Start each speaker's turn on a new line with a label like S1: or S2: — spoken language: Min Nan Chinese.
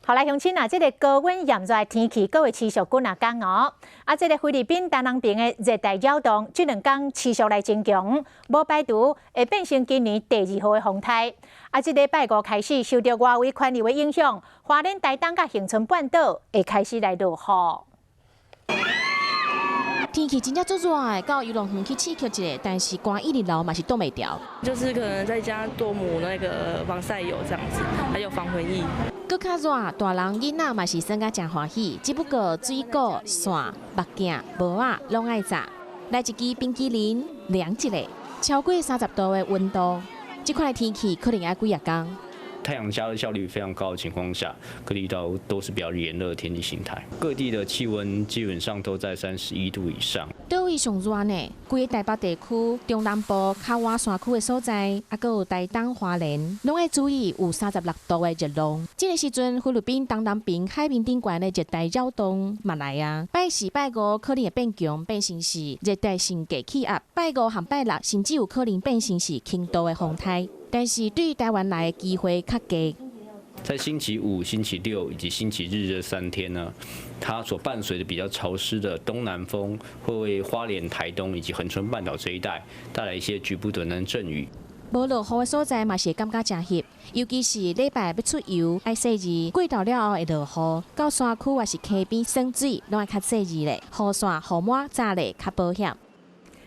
S1: 好來，鄉親啊，這個高溫炎熱的天氣，閣會持續幾若工哦。啊，這個菲律賓東南邊的熱帶擾動，這兩工持續來增強，無排除會變成今年第二號的風颱。啊，這禮拜五開始受著外圍環流的影響，花蓮、台東佮恆春半島會開始來落雨。
S2: 天氣真正足熱的，到遊樂園去刺激一下，但是寒一直流嘛是擋袂牢。
S3: 就是可能在家多抹那個防曬油這樣子，還有防蚊液。
S2: 閣較熱，大人囡仔嘛是耍甲誠歡喜，只不過水果、傘、目鏡、帽仔攏愛紮。來一支冰淇淋，涼一下，超過30度的溫度，這款的天氣可能愛幾仔工。
S4: 太陽加熱效率非常高的情況下，各地都是比較炎熱的天氣形態。各地的氣溫基本上都在31度以上。
S2: 佗位上熱呢？規個台北地區、中南部較倚山區的所在，啊，閣有台東、花蓮，攏愛注意有36度的熱浪。這個時陣，菲律賓東南邊海面頂懸的熱帶擾動嘛來啊，拜四、拜五可能會變強，變成是熱帶性低氣壓。拜五和拜六甚至有可能變成是輕度的風颱。但是對台灣來的機會較低。
S4: 在星期五、星期六以及星期日這3天呢，它所伴隨的比較潮濕的東南風，會為花蓮、台東以及恆春半島這一帶帶來一些局部短暫陣雨。
S2: 無落雨的所在嘛是會感覺誠翕，尤其是禮拜欲出遊，愛細膩過晝了後會落雨，到山區抑是溪邊耍水，攏愛較細膩咧。雨傘、雨帽紮咧較保險。